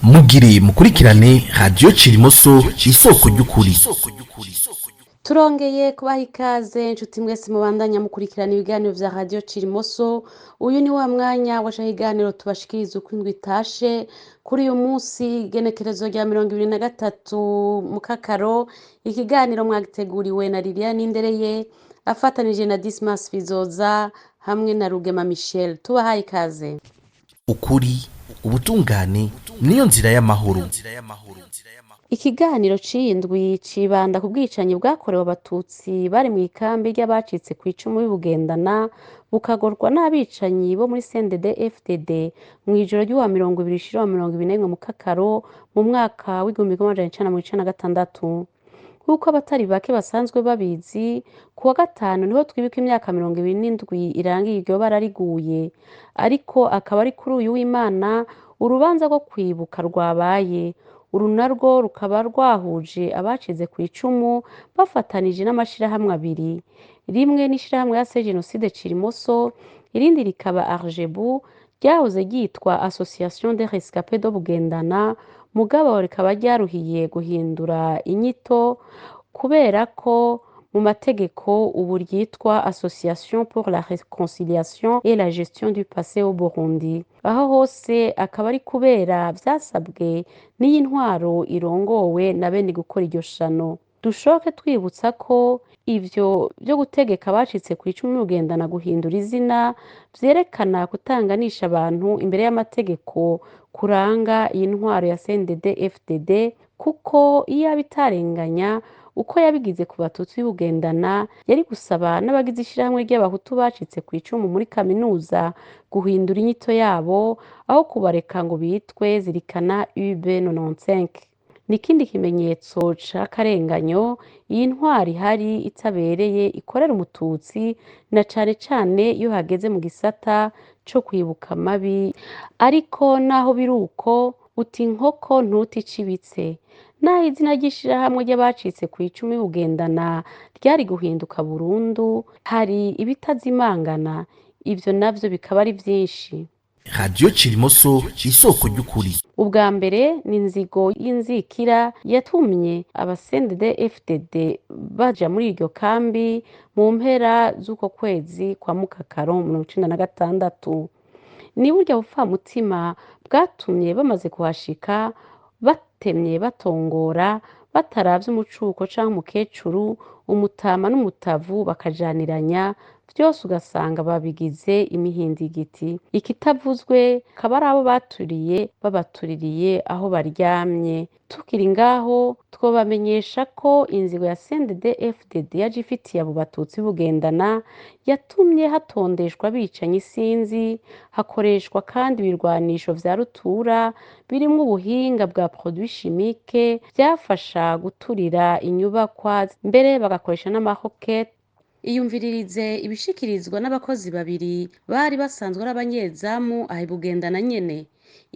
Mugire mukurikirane Radiyo Cirimoso, isoko ry'ukuri. Turongeye kubaha ikaze, inshuti mwese mubandanya mukurikirana ibiganiro vya Radiyo Cirimoso. Uyu ni wa mwanya waca ikiganiro tubashikiriza uko indwi itashe. Kuri uyu munsi, igenekerezo rya 23 Mukakaro, ikiganiro mwagiteguriwe na Liliane Nindereye afatanije na Dismas Bizoza hamwe na Rugema Michel. Tubahaye ikaze. Ukuri, ubutungane niyo nzira y'amahoro. Ikiganiro c'indwi cibanda ku bwicanyi bwakorewe Abatutsi bari mw'ikambi ry'abacitse kw'icumu b'i bukagorwa n'abicanyi bo muri CNDD FDD mw'ijoro ry'uwa 20 rishira uwa 21 Mukakaro mu mwaka w'1996. Nk'uko abatari bake basanzwe babizi, ku wa gatanu niho twibuka imyaka 27 irangiye iryo bara riguye, ariko akaba ari kuri uyu w'Imana urubanza rwo kwibuka rwabaye. Uru narwo rukaba rwahuje abacize ku icumu bafatanije n'amashirahamwe abiri: rimwe n'ishirahamwe ya Jenoside Cirimoso, irindi rikaba Argebu ryahoze ryitwa Association des Rescapés de Bugendana, mugabo rikaba ryaruhiye guhindura inyito kubera ko mu mategeko ubu ryitwa Association pour la Réconciliation et la Gestion du Passé au Burundi. Aho hose akaba ari kubera vyasabwe n'iyi ntwaro irongowe na bene gukora iryo shano. Dushoke twibutsa ko ivyo vyo gutegeka abacitse kw'icumu Bugendana guhindura izina vyerekana kutanganisha abantu imbere y'amategeko kuranga iyi ntwaro ya CNDD FDD, kuko iyo itarenganya uko yabigize ku Batutsi b'Ibugendana, yari gusaba n'abagize ishirahamwe ry'Abahutu bacitse kw'icumu muri kaminuza guhindura inyito yabo aho kubareka ngo bitwe Zirikana UB 95. Ni ikindi kimenyetso c'akarenganyo iyi ntwaro ihari itabereye ikorera Umututsi, na cane cane iyo hageze mu gisata co kwibuka amabi. Ariko naho biri uko, uti inkoko ntuti icibitse. Naho izina ry'ishirahamwe ry'abacitse kw'icumu Bugendana ryari guhinduka burundu, hari ibitazimangana, ivyo navyo bikaba ari vyinshi. Radiyo Cirimoso, isoko ry'ukuri. Ubwa mbere ni inzigo y'inzikira yatumye aba CNDD FDD baja muri iryo kambi mu mpera z'uko kwezi kwa Mukakaro 96. Ni burya bupfamutima bwatumye bamaze kuhashika batemye batongora, bataravye umucuko canke umukecuru, umutama n'umutavu, bakajaniranya vyose, ugasanga babigize imihindigiti. Ikitavuzwe kaba ari abo baturiye, babatuririye aho baryamye. Tukiri ngaho, twobamenyesha ko inzigo ya CNDD FDD yaje ifitiye abo Batutsi Bugendana yatumye hatondeshwa abicanyi isinzi, hakoreshwa kandi ibirwanisho vya rutura birimwo ubuhinga bwa produits chimiques vyafasha guturira inyubakwa, mbere bagakoresha n'amarokete. Iyumviririze ibishikirizwa n'abakozi babiri bari basanzwe ari abanyezamu aho i Bugendana nyene.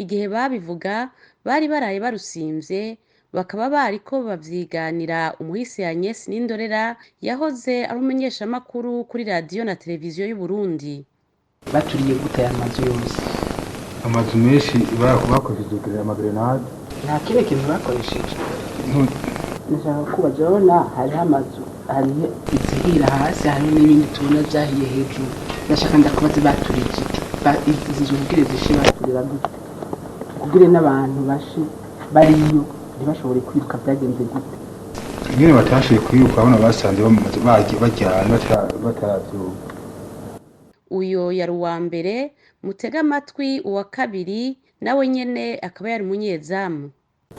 Igihe babivuga bari baraye barusimvye, bakaba bariko bavyiganira umuhisi Agnes Nindorera yahoze ari umumenyeshamakuru kuri radiyo na televiziyo y'Uburundi. Baturiye gute aya mazu yose? Amazu menshi bakoresheje amagrenade. Nta kindi kintu bakoresheje? Ndashaka kubaza, urabona hariho amazu, hariho izihira hasi, hariho n'ibindi tubona vyahiye hejuru. Ndashaka ndakubaze, baturije iki? Izi nzu kugira zishe baturira gute, kugira n'abantu bashe bariyo ntibashobore kwiruka? Byagenze gute? Nyine batashoboye kwiruka, urabona basanze bamaze baryamye bataravyuka. Uyo yari uwa mbere. Mutege amatwi uwa kabiri, nawe nyene akaba yari umunyezamu.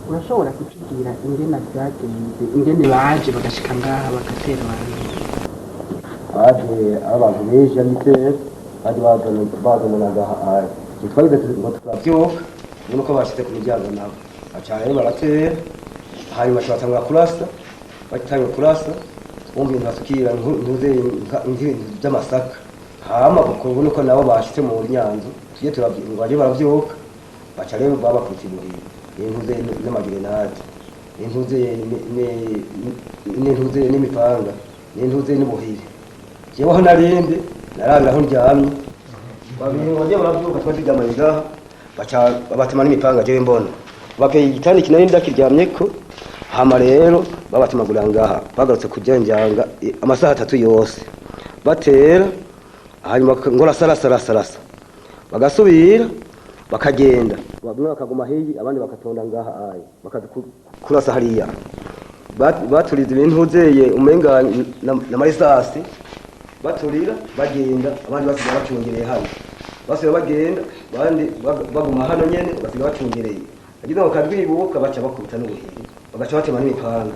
Urashobora kutubwira ingene vyagenze, ingene baje bagashika ngaha bagatera abantu? Baje ari abantu benshi, ari itera baje bazananaga. Twagize ngo turavyuka, ubona ko bashitse ku miryango, nabo baca rero baratera, hanyuma baca batangura kurasa. Batanguye kurasa, wumva ibintu basukira ntuze nk'ibintu vy'amasaka. Hama kuko ubona ko nabo bashitse mu nyanzo, tujye ngo baje baravyuka, baca rero babakubita ibuhiri n'intuze n'amagrenade n'intuze n'intuze n'imipanga n'intuze n'ubuhiri. Jewe aho narindi narabira aho ndyamye, babiri ngo baje baravyuka, twari turyamanye ngaha, baca babatema n'imipanga jewe mbona. Bapeye igitanda kinani ndakiryamyeko. Hama rero babatemagura ngaha, bagarutse kujenjanga amasaha 3 yose batera, hanyuma ngo rasarasarasarasa bagasubira bakagenda, bamwe bakaguma hiyi abandi bakatonda ngaha ayi bakaza kurasa hariya. Baturiza ibintu uzeye umenga na marisasi, baturira bagenda, abandi basiga bacungereye hano, basiga bagenda, abandi baguma hano nyene basiga bacungereye, agize ngo kadwibuka baca bakubita n'ubuhiri, bagaca batema n'imipanga.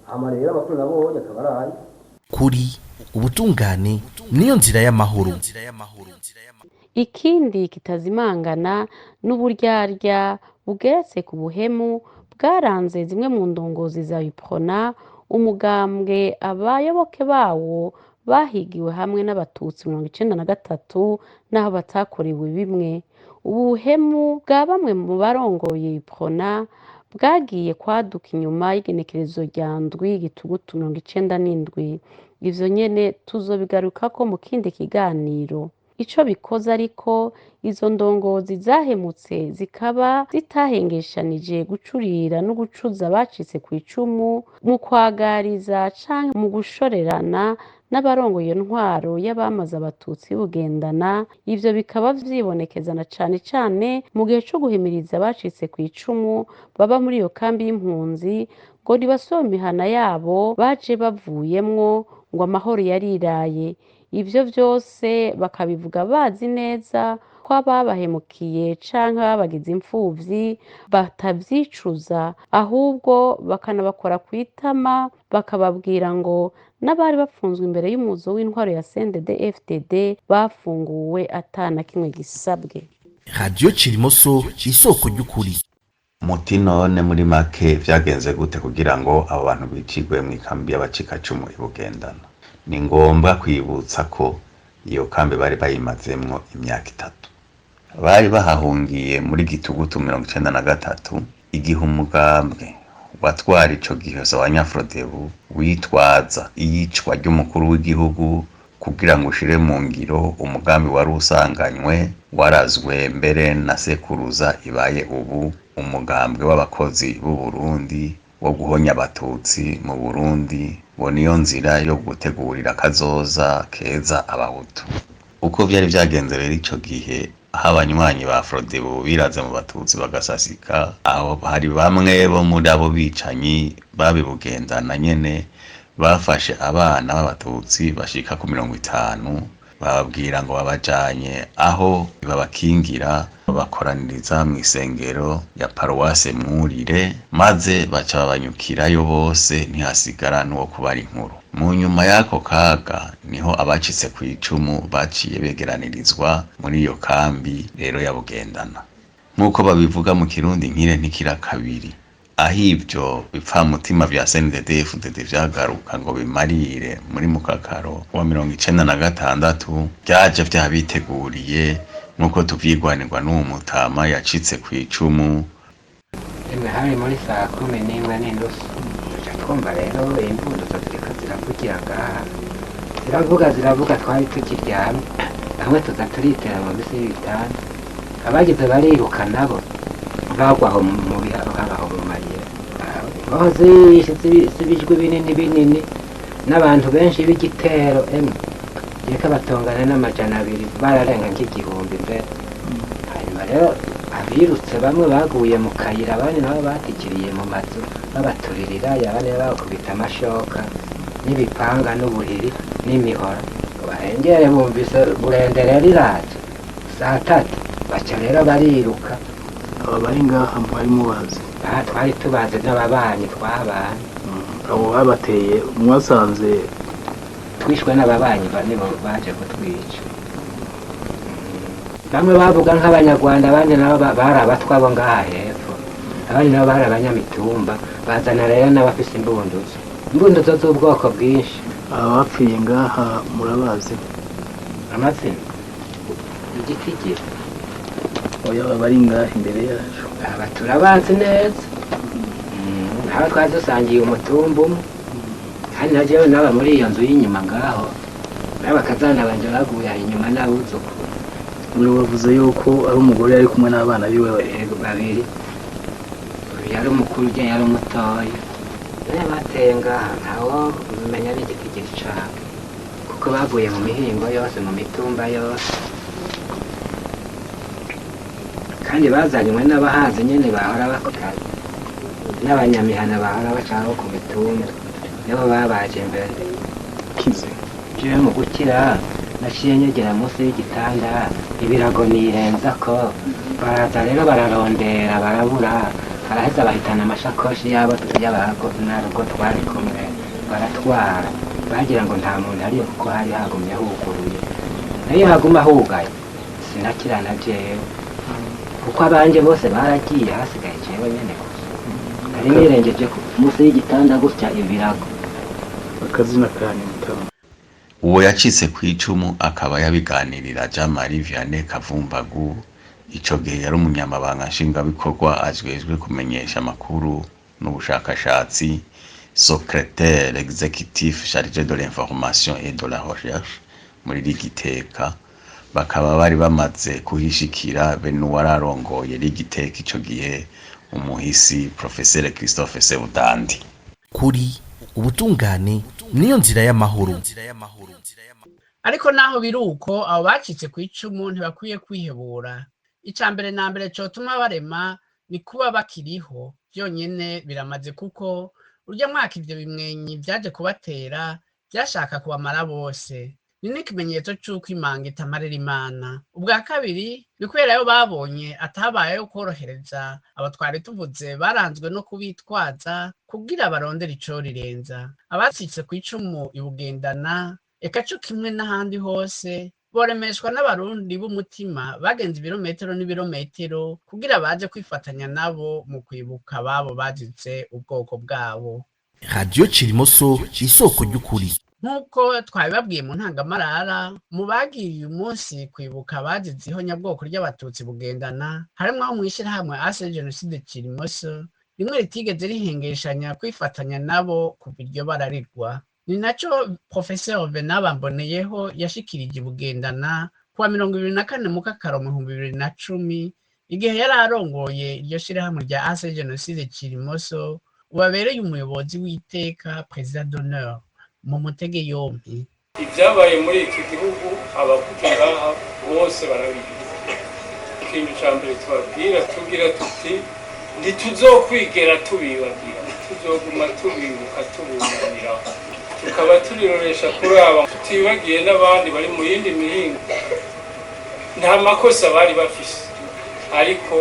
Hama rero amakuru nabonye akaba araye Kuri ubutungane niyo nzira y'amahoro. Ikindi kitazimangana n'uburyarya bugeretse ku buhemu bwaranze zimwe mu ndongozi za UPRONA, umugambwe abayoboke bawo bahigiwe hamwe n'abatutsi 93 n'aho batakorewe bimwe. Ubuhemu bwa bamwe mu barongoye UPRONA bwagiye kwaduka inyuma y'igenekerezo rya 7 Gitugutu 97. Ivyo nyene tuzobigarukako mu kindi kiganiro. Ico bikoze ariko, izo ndongozi zahemutse zikaba zitahengeshanije gucurira no gucuza abacitse ku icumu mu kwagariza canke mu gushorerana n'abarongoye iyo ntwaro y'abamaze abatutsi bugendana. Ivyo bikaba vyibonekeza na cane cane mu gihe co guhimiriza abacitse ku icumu baba muri iyo kambi y'impunzi ngo ntibasome imihana yabo baje bavuyemwo, ngo amahoro yariraye. Ivyo vyose bakabivuga bazi neza ko ababahemukiye canke ababagize imfuvyi batavyicuza, ahubwo bakanabakora kw'itama bakababwira ngo n'abari bafunzwe imbere y'umuzo w'intwaro ya CNDD-FDD bafunguwe ata na kimwe gisabwe. Radio Cirimoso, isoko ry'ukuri. Muti none muri make vyagenze gute kugira ngo abo bantu bicigwe mw'ikambi y'abacikacumu i Bugendana? Ni ngombwa kwibutsa ko iyo kambi bari bayimazemwo imyaka 3. Bari bahahungiye muri Gitugutu 93, igihe umugambwe watwara ico gihe wa Nyafrodebu witwaza iyicwa ry'umukuru w'igihugu kugira ngo ushire mu ngiro umugambi wari usanganywe warazwe mbere na sekuruza ibaye ubu, umugambwe w'abakozi b'u Burundi wo guhonya abatutsi mu Burundi, ngo niyo nzira yo gutegurira kazoza keza abahutu. Uko vyari vyagenze rero ico gihe, aho abanywanyi ba Frodebu biraze mu batutsi bagasasika, aho hari bamwe bo muri abo bicanyi babibugendana nyene bafashe abana b'abatutsi bashika ku 50, bababwira ngo babajanye aho babakingira, babakoraniriza mw'isengero ya paruwase Mwurire, maze baca babanyukirayo bose, ntihasigara n'uwo kubara inkuru. Mu nyuma y'ako kaga niho abacitse kw'icumu baciye begeranirizwa muri iyo kambi rero ya Bugendana. Nk'uko babivuga mu Kirundi, nkire ntikira kabiri. Aho ivyo bipfamutima vya CNDD-FDD vyagaruka ngo bimarire muri mukakaro wa 96, vyaje vyabiteguriye nk'uko tuvyigwanirwa n'uwo mutama yacitse kw'icumu. Emwe, hari muri saa 11:30, tuca twumva rero imbundo ziriko ziravugira ngaha, ziravuga ziravuga, twari tukiryamye, bamwe tuza turitera mu misi y'ibitanda, abagize bariruka nabo bagwa aho mu aho mu mayira, aho zibijwi binini binini n'abantu benshi b'igitero. Emwe, reka batongana n'200, bararenga nk'igihumbi mbere. Hanyuma rero abirutse bamwe baguye mu kayira, abandi nabo batikiriye mu mazu babaturirira, abandi babakubita amashoka n'ibipanga n'ubuhiri n'imihoro ngo bahengere. Bumvise burende rero iraje saa 3, baca rero bariruka. Aba bari ngaha mwari mubazi? Aha twari tubazi n'ababanyi twabanye. Abo babateye mwasanze? Twishwe n'ababanyi, nibo baje kutwica. Bamwe bavuga nk'abanyarwanda, abandi nabo bari abatwa bo ngaha hepfo, abandi nabo bari abanyamitumba, bazana rero n'abafise imbunduzo, imbunduzo z'ubwoko bwinshi. Aba bapfiriye ngaha murabazi? Amazina igitigiri? Oya, aba bari ngaha imbere yacu. Aba turabazi neza, aba twari dusangiye umutumba umwe, kandi na jewe naba muri iyo nzu y'inyuma ngaho, n'abakazana banje baguye aho inyuma n'abuzukuru. Uri wavuze yuko ari umugore yari kumwe n'abana biwe babiri? mukuru, ujya yari umutoya. Nayo bateye ngaha ntawo menya n'igitigiri cabo, kuko baguye mu mihingo yose, mu mitumba yose, kandi bazanywe n'abahazi nyene bahora bakora, n'abanyamihana bahora bacaho ku mitumba, nibo babaje imbere. Kize. Jewe mu gukira naciye nyegera munsi y'igitanda, ibirago nirenzako. Baraza rero bararondera barabura, baraheza bahitana amashakoshi yabo y'abago narugo twari kumwe, baratwara. Bagira ngo nta muntu ariyo, kuko hari hagumye huguruye. Nayo haguma hugaye sinakira na jewe, kuko abanje bose baragiye, hasigaye jewe nyene gusa. Nari nirengeje munsi y'igitanda gutya ibirago. Akazina kanyu mutama? Uwo yacitse ku icumu akaba yabiganirira Jean Marie Vianney Kavumbagu, ico gihe yari umunyamabanga nshingwabikorwa ajejwe kumenyesha amakuru n'ubushakashatsi, secrétaire exécutif chargé de l'information et de la recherche muri Rigiteka. Bakaba bari bamaze kuhishikira be n'uwararongoye Rigiteka ico gihe, umuhisi Professeur Christophe Sebudandi. Kuri ubutungane niyo nzira y'amahoro. Ariko naho biri uko, abo bacitse ku icumu ntibakwiye kwihebura. Icya mbere na mbere cotuma barema ni kuba bakiriho, byonyine biramaze, kuko urya mwaka ibyo bimwenyi byaje kubatera byashaka kubamara bose. Ni n'ikimenyetso c'uko imanga itamarira Imana. Ubwa kabiri ni kubera ayo babonye atabayeho korohereza abo twari tuvuze, baranzwe no kubitwaza kugira barondere ico rirenza. Abacitse ku icumu ibugendana, eka co kimwe n'ahandi hose, boremeshwa n'Abarundi b'umutima bagenze ibirometero n'ibirometero kugira baje kwifatanya nabo mu kwibuka ababo bazize ubwoko bwabo. Radiyo Cirimoso, isoko ry'ukuri. Nk'uko twabibabwiye mu ntangamarara, mu bagiye uyu munsi kwibuka abazize ihonyabwoko ry'Abatutsi Bugendana harimwo abo mw'ishirahamwe Ase Jenoside Cirimoso, rimwe ritigeze rihengeshanya kwifatanya nabo kuva iryo bararirwa. Ni naco Professeur Venant Bamboneyeho yashikirije Bugendana kuwa 24 Mukakaro mu 2010, igihe yari arongoye iryo shirahamwe rya Ase Jenoside Cirimoso, ubabereye umuyobozi w'iteka, président d'honneur. Mu mutege yompi. Ibyabaye muri iki gihugu, abavuga ngaha bose barabizi. Ikintu cya mbere tubabwira, tugira tuti ntituzokwigera tubibagira, tuzoguma tubibuka, tubunamiraho, tukaba turiroresha kuri aba, tutibagiye n'abandi bari mu yindi mihingo. Nta makosa bari bafise, ariko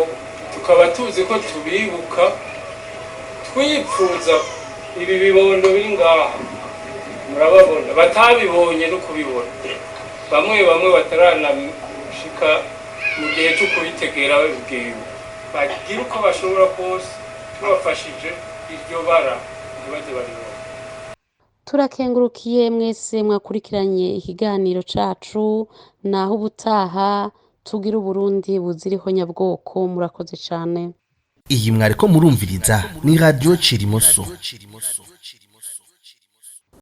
tukaba tuzi ko tubibuka, twipfuza ibi bibondo biri ngaha murababona batabibonye no kubibona, bamwe bamwe bataranashika mu gihe cyo kubitegera babibwiwe, bagira uko bashobora kose tubafashije iryo bara ntibaze baribona. Turakengurukiye mwese mwakurikiranye ikiganiro cacu. Naho ubutaha, tugira Uburundi buzira ihonyabwoko. Murakoze cane. Iyi mwariko murumviriza ni Radiyo Cirimoso.